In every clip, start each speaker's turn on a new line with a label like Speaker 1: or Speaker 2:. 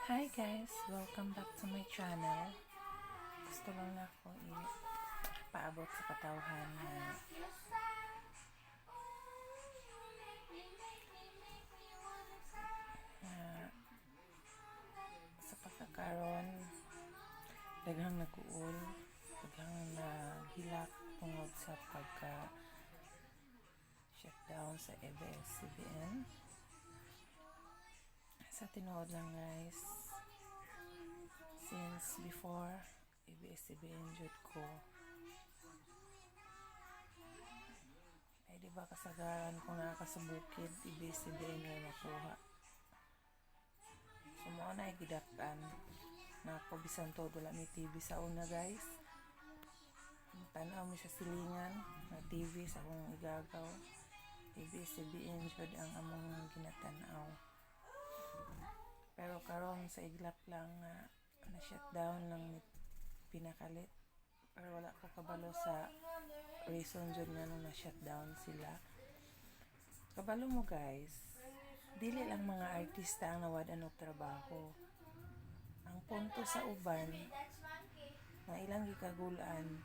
Speaker 1: Hi guys! Welcome back to my channel. Gusto lang nako i-paabot sa katawhan na na sa pagkakaron daghang nag-uol, daghang naghilak tungod sa pagka shutdown sa ABS-CBN. Sa tinuod lang guys, since before, ABS-CBN jud ko. Ay, di ba kasagaran kung naa ka sa bukid, ABS-CBN nga makuha. So mao na gidak-an nako, bisan tuod wala mi TV sa una, guys. Tan-aw mi sa silingan na TV sa akong igagaw. ABS-CBN jud ang among ginatan-aw. Pero karon sa iglap lang nga na shutdown lang ni pinakalit. Pero wala ko kabalo sa reason jud nga nung na shutdown sila. Kabalo mo guys, dili lang mga artista ang nawad-an og trabaho. Ang punto sa uban nga ilang gikagul-an,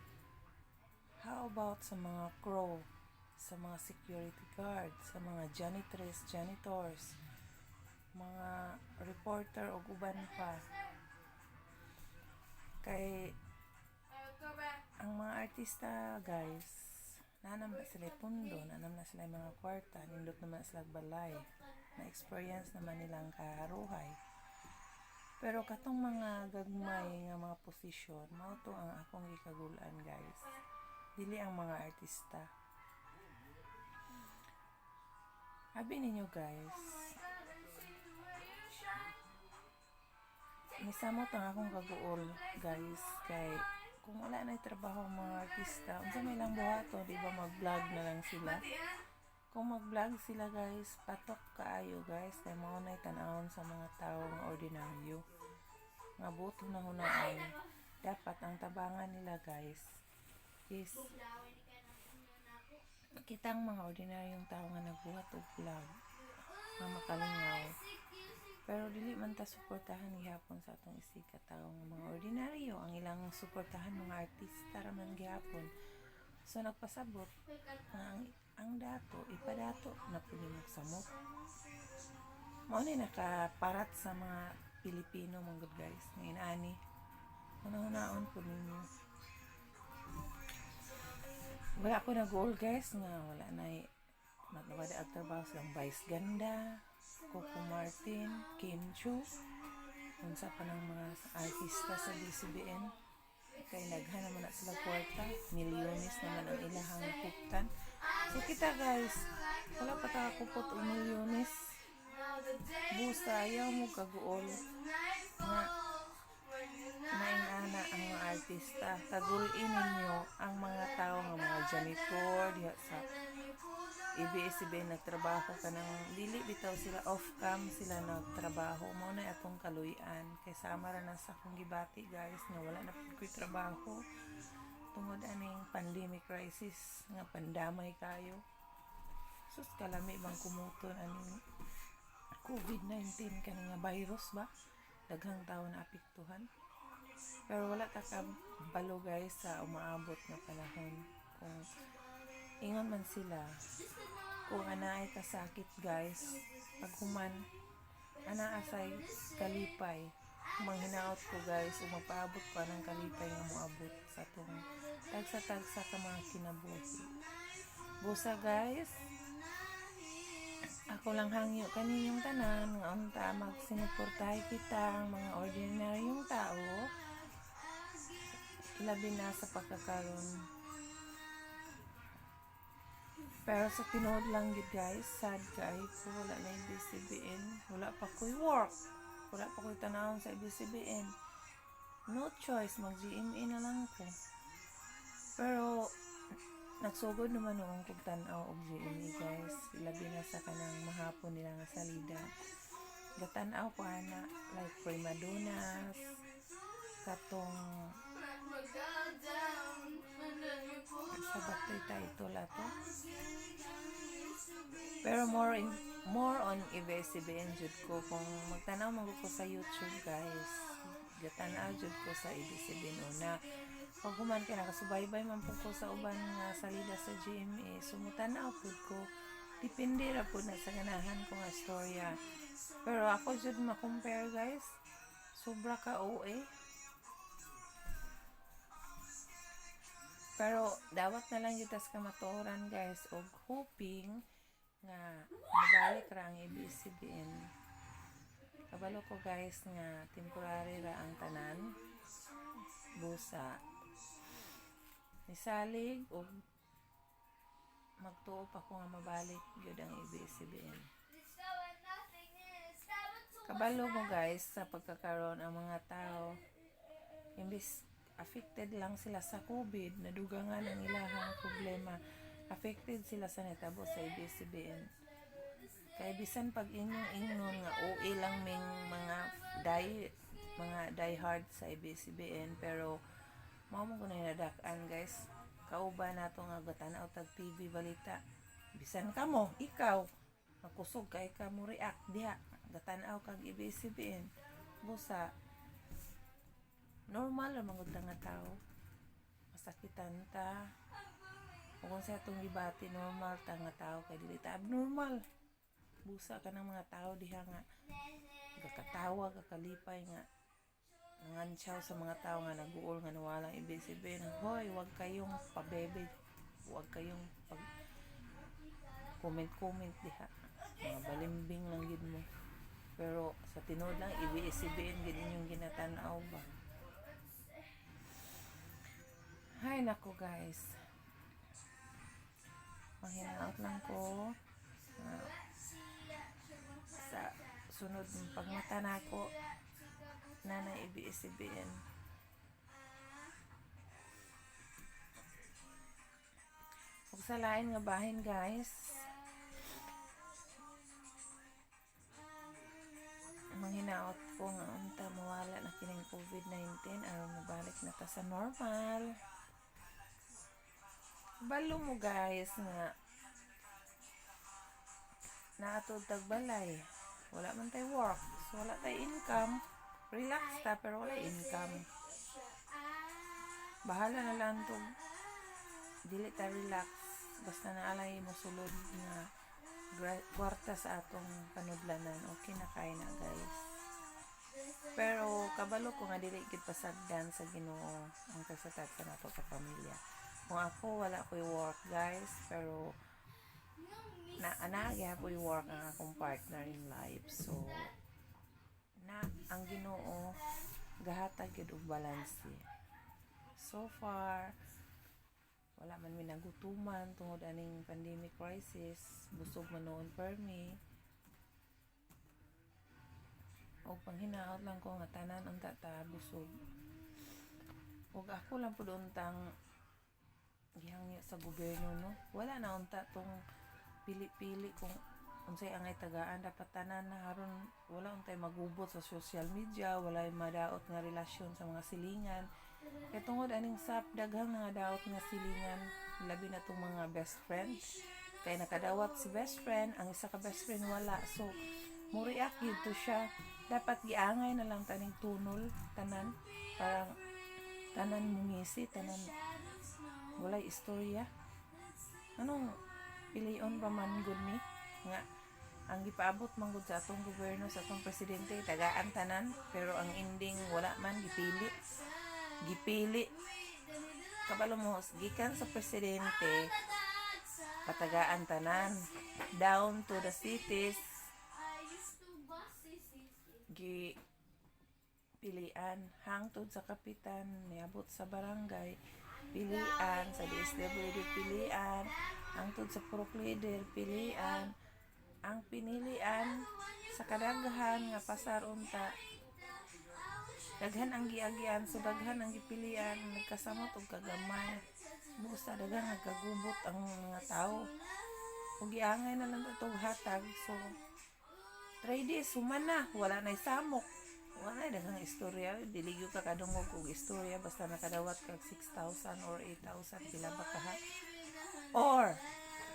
Speaker 1: how about sa mga crew, sa mga security guard, sa mga janitress, janitors, mga reporter ug uban pa? Kay ang mga artista guys, naa naman sila pundo, naa naman na sila mga kwarta, nindot naman sila balay, na experience naman nilang kaharuhay. Pero katong mga gagmay nga mga posisyon, mao to ang akong gikagul-an guys. Dili ang mga artista. Abi ninyo guys, misamot ang akong kaguol guys, kay kung wala na trabaho ang mga artista, unsa may lang buhaton? Di ba mag-vlog na lang sila? Kung mag-vlog sila guys, patok kaayo guys, kay mao nay tan-awon sa mga tawo nga ordinaryo nga buto na hunaon. Dapat ang tabangan nila guys is kitang mga ordinaryong tao nga nagbuhat og vlog nga makalingaw. Pero dili man ta suportahan gihapon sa atong isig ka tawo nga mga ordinaryo. Ang ilang suportahan, mga artista ra man gihapon. So nagpasabot nga ang dato ipadato na pud nimo samot. Mao ni nakaparat sa mga Pilipino man gud guys ngayon ani. Hunahunahon pud ninyo. Wala ko nag-goal guys nga wala na matawad ang trabaho silang Vice Ganda, Coco Martin, Kim Chiu, unsa pa ng mga artista sa BCBN. Kay naghan naman na sila kwarta, milyones naman ang ilahang kuptan. So kita guys, wala pa ta kupot og milyones. Busa ayaw mo kaguol nga naing ana ang mga artista. Kagulin ninyo ang mga tao nga mga janitor diha sa ABS-CBN, nagtrabaho kanang dili bitaw sila off cam sila nagtrabaho. Mao na atong kaluy-an kay sama ra na sa akong gibati guys nga wala na pud ko'y trabaho tungod aning pandemic crisis nga pandamay kayo. Sus, kalami bang kumuton aning COVID-19 kani nga virus ba, daghang tao na apektuhan. Pero wala ta kabalo guys sa umaabot nga panahon. Kung ingon man sila, kung anaay kasakit guys, paghuman ana asay kalipay. Manghinaot ko guys ug magpaabot ko anang kalipay nga moabot sa atong tagsa-tagsa ka mga kinabuhi. Busa guys, ako lang hangyo kaninyong tanan nga unta magsinuportahay kita ang mga ordinaryong tao, labi na sa pagkakaron. Pero sa tinuod lang gid guys, sad kay ko wala na ABS-CBN, wala pa ko'y work, wala pa ko'y tanawon sa ABS-CBN. No choice, mag GMA na lang ko. Pero nagsugod naman noong kog tan-aw og GMA guys, labi na sa kanang mahapon nila nga salida. Gatan-aw ko ana like Prima Donas, katong sa batoy title ato. Pero more on ABS-CBN jud ko. Kung magtanaw man ko sa YouTube, guys, gatanaw jud ko sa ABS-CBN una. Pag human kay nakasubaybay man pud ko sa uban nga salida sa GMA, so mutanaw pud ko. Depende ra pud na sa ganahan ko nga istorya. Pero ako jud ma-compare, guys, sobra ka OA. Pero dawat na lang jud tas kamatuoran, guys, og hoping nga mabalik ra ang ABS-CBN. Kabalo ko, guys, nga temporary ra ang tanan. Busa nisalig og magtuo pa ko nga mabalik gyud ang ABS-CBN. Kabalo mo, guys, sa pagkakaroon ang mga tao, imbis affected lang sila sa COVID, nadugangan ang ilahang problema. Affected sila sa nitabo sa ABS-CBN. Kay bisan pag inyong ingnon nga OA lang ming mga die hard sa ABS-CBN, pero mao mo kuno nadak-an, guys. Kauban nato nga gatan-aw tag TV balita. Bisan kamo, ikaw, makusog kay ka mo react diha. Gatan-aw kag ABS-CBN. Busa normal ra man gud ta nga tao. Masakitan ta. O kung sa atong gibati, normal ta nga tao kay dili ta abnormal. Busa ka ng mga tao diha nga gakatawa, gakalipay nga nangantsaw sa mga tao nga naguol nga nawalang ABS-CBN. Hoy, wag kayong pabebe. Wag kayong pag comment-comment diha. Mga balimbing lang gid mo. Pero sa tinuod lang, ABS-CBN gid inyong ginatan-aw ba. Hay nako, guys. Manghinaot lang ko sa sunod pagmata nako na na ABS-CBN. Ug sa lain nga bahin, guys, manghinaot ko nga unta mawala na kining COVID-19 aron mabalik na ta sa normal. Balo mo, guys, nga naatod tag balay. Wala man tay work, so wala tay income. Relax ta pero wala income. Bahala na lang to, dili ta relax basta na alay mo sulod nga kwarta sa atong panudlanan, okay na kay na, guys. Pero kabalo ko nga dili gid pasagdan sa Ginoo ang tagsa-tagsa nato ka pamilya. Kung ako, wala ko'y work, guys, pero na ana gyapon work ang akong partner in life, so na ang Ginoo gahatag gyud og balanse. So far wala man mi nagutuman tungod aning pandemic crisis, busog man noon permi. Og panghinaot lang ko nga tanan unta ta busog. Ug ako lang pud untang gihangyo sa gobyerno, no, wala na unta tong pili-pili kung unsay angay tagaan. Dapat tanan na aron wala untay magubot sa social media, walay madaot nga relasyon sa mga silingan. Kay tungod aning SAP, daghang mga daot nga silingan, labi na tong mga best friend. Kay nakadawat si best friend, ang isa ka best friend wala, so mo react gyud to siya. Dapat giangay na lang taning tunol tanan, parang tanan mungisi, tanan walay istorya. Anong pilion pa man gud ni nga ang gipaabot man gud sa atong gobyerno, sa atong presidente, tagaan tanan, pero ang ending wala man, gipili gipili. Kabalo mo, gikan sa presidente, patagaan tanan, down to the cities, gi pilian, hangtod sa kapitan, niabot sa barangay, pilian, sa DSWD, pilian, hangtod sa purok leader, pilian. Ang pinilian sa kadaghan nga pasar unta, daghan ang giagian, so daghan ang gipilian, nagkasamot og kagamay. Busa daghan nagkagubot ang mga tao ug giangay na lang itong hatag, so 3 days human na, wala na'y samok, wala na daghang istorya. Dili gyud ka kadungog og istorya basta nakadawat kag 6,000 or 8,000, pila ba kaha, or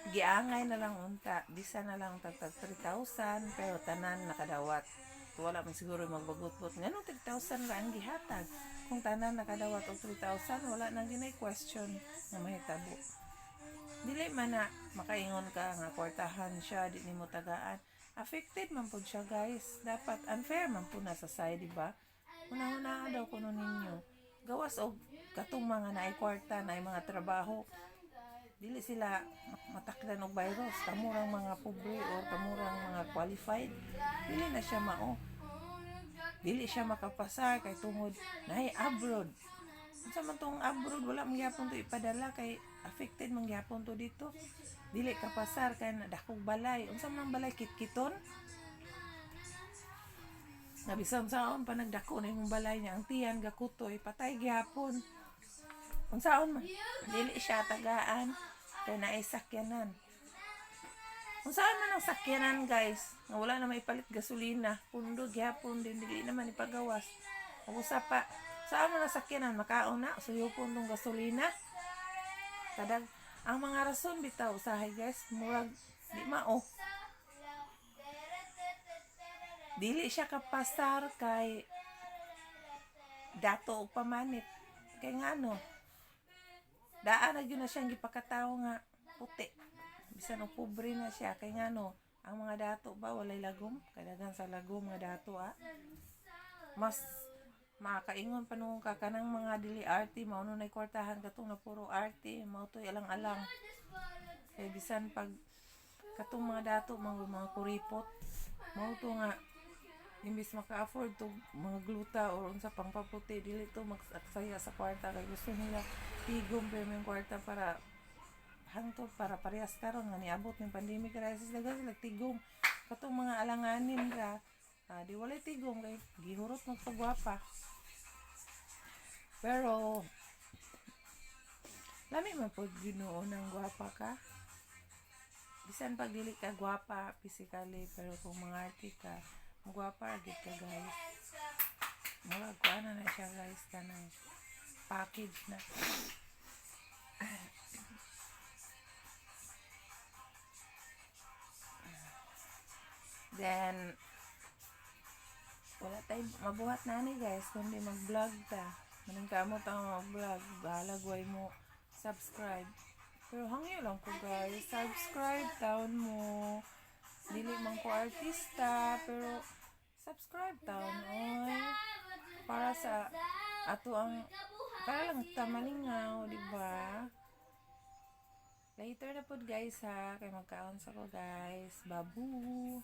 Speaker 1: Giangay na lang unta, bisa na lang tagtag 3,000, pero tanan nakadawat. Wala man siguro magbagot-bot nganong 3,000 ra ang gihatag. Kung tanan nakadawat og 3,000, wala nang ginay question nga mahitabo. Dili man na makaingon ka nga kwartahan siya, di nimo tagaan. Affected man pud siya, guys. Dapat unfair man pud na sa side, di ba? Una-una daw kuno ninyo. Gawas og katong mga naay kwarta, naay mga trabaho, dili sila matakdan og virus. Kamurang mga pobre or kamurang mga qualified, dili na siya mao. Dili siya makapasar kay tungod naay abroad. Unsa man tong abroad, wala man gyapon to ipadala kay affected man gyapon to dito. Dili ka pasar kay dakog balay. Unsa man ang balay, kitkiton? Nga bisan saon pa nagdako na imong balay niya, ang tiyan gakutoy, patay gyapon. Unsaon man dili siya tagaan kay naay sakyanan. Unsaon man ang sakyanan, guys, nga wala na maipalit gasolina, pundo gyapon din, dili naman ipagawas. Ug usa pa, saan man ang sakyanan makaon na, suyupon tong gasolina. Kadag ang mga rason bitaw usahay, guys, murag di mao. Dili siya kapasar kay dato og pamanit. Kay ngano? Daan na gyud na siyang gipakatawo nga puti. Bisan og pobre na siya, kay ngano? Ang mga dato ba walay lagom? Kadaghan sa lagom mga dato ah. Mas makaingon pa nung ka kanang mga dili arte mao no nay kwartahan, katong na puro arte mao to'y alang-alang. Kay bisan pag katong mga dato, mga kuripot, mao to nga imbis maka-afford to mga gluta or unsa pang paputi, dili to mag-aksaya sa kwarta kay gusto nila tigom pa yung kwarta para hangtod para parehas karon nga niabot ng pandemic crisis, daghan sila tigom. Katong mga alanganin ra ah, di walay tigom kay gihurot magpagwapa. Pero lami man pod Ginoo nang gwapa ka. Bisan pag dili ka gwapa physically, pero kung mangarte ka, gwapa ra gid ka, guys. Murag kuan na na siya, guys, kanang package na. Then wala tay mabuhat na ni, guys, kundi mag-vlog ta. Maning kamo ta mag-vlog, bahalag way mo subscribe. Pero hangyo lang ko, guys, subscribe taon mo. Dili man ko artista, pero subscribe taon oy. Para sa ato ang para lang ta malingaw, di ba? Later na pod, guys, ha, kay magkaon sa ko, guys. Babu.